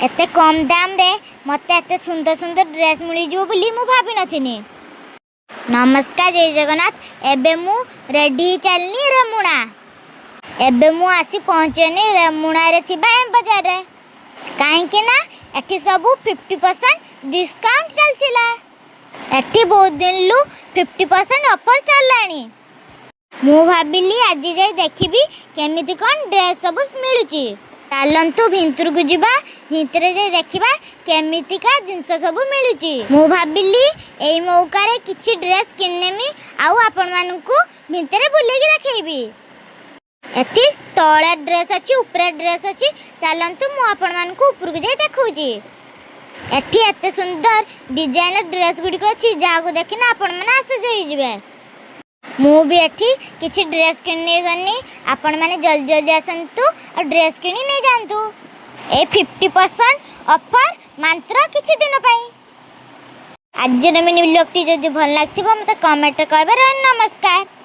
ଏତେ କମ୍ ଦାମରେ ମୋତେ ଏତେ ସୁନ୍ଦର ସୁନ୍ଦର ଡ୍ରେସ୍ ମିଳିଯିବ ବୋଲି ମୁଁ ଭାବିନଥିଲି। ନମସ୍କାର, ଜୟ ଜଗନ୍ନାଥ। ଏବେ ମୁଁ ରେଡ଼ି ହେଇ ଚାଲିନି ରେମୁଣା। ଏବେ ମୁଁ ଆସି ପହଞ୍ଚିନି ରେମୁଣାରେ ଥିବା ଏମ୍ ବଜାରରେ, କାହିଁକି ନା ଏଠି ସବୁ 50% ଡିସକାଉଣ୍ଟ ଚାଲିଥିଲା। ଏଠି ବହୁତ ଦିନରୁ 50% ଅଫର୍ ଚାଲିଲାଣି। ମୁଁ ଭାବିଲି ଆଜି ଯାଇ ଦେଖିବି କେମିତି କ'ଣ ଡ୍ରେସ୍ ସବୁ ମିଳୁଛି। ଚାଲନ୍ତୁ, ଭିତରକୁ ଯିବା। ଭିତରେ ଯାଇ ଦେଖିବା କେମିତିକା ଜିନିଷ ସବୁ ମିଳୁଛି। ମୁଁ ଭାବିଲି ଏଇ ମୌକାରେ କିଛି ଡ୍ରେସ୍ କିଣିନେମି ଆଉ ଆପଣମାନଙ୍କୁ ଭିତରେ ବୁଲେଇକି ଦେଖେଇବି। ଏଠି ତଳେ ଡ୍ରେସ୍ ଅଛି, ଉପରେ ଡ୍ରେସ୍ ଅଛି। ଚାଲନ୍ତୁ, ମୁଁ ଆପଣମାନଙ୍କୁ ଉପରକୁ ଯାଇ ଦେଖାଉଛି। ଏଠି ଏତେ ସୁନ୍ଦର ଡିଜାଇନର ଡ୍ରେସ୍ ଗୁଡ଼ିକ ଅଛି, ଯାହାକୁ ଦେଖିଲେ ଆପଣମାନେ ଆଶ୍ଚର୍ଯ୍ୟ ହେଇଯିବେ। ମୁଁ ବି ଏଠି କିଛି ଡ୍ରେସ୍ କିଣି ନେଇଗନି। ଆପଣମାନେ ଜଲ୍ଦି ଜଲ୍ଦି ଆସନ୍ତୁ ଆଉ ଡ୍ରେସ୍ କିଣି ନେଇଯାଆନ୍ତୁ। ଏ 50% ଅଫର୍ ମାତ୍ର କିଛି ଦିନ ପାଇଁ। ଆଜିର ମିନି ବ୍ଲଗ୍ଟି ଯଦି ଭଲ ଲାଗିଥିବ, ମୋତେ କମେଣ୍ଟରେ କହିବେ। ନମସ୍କାର।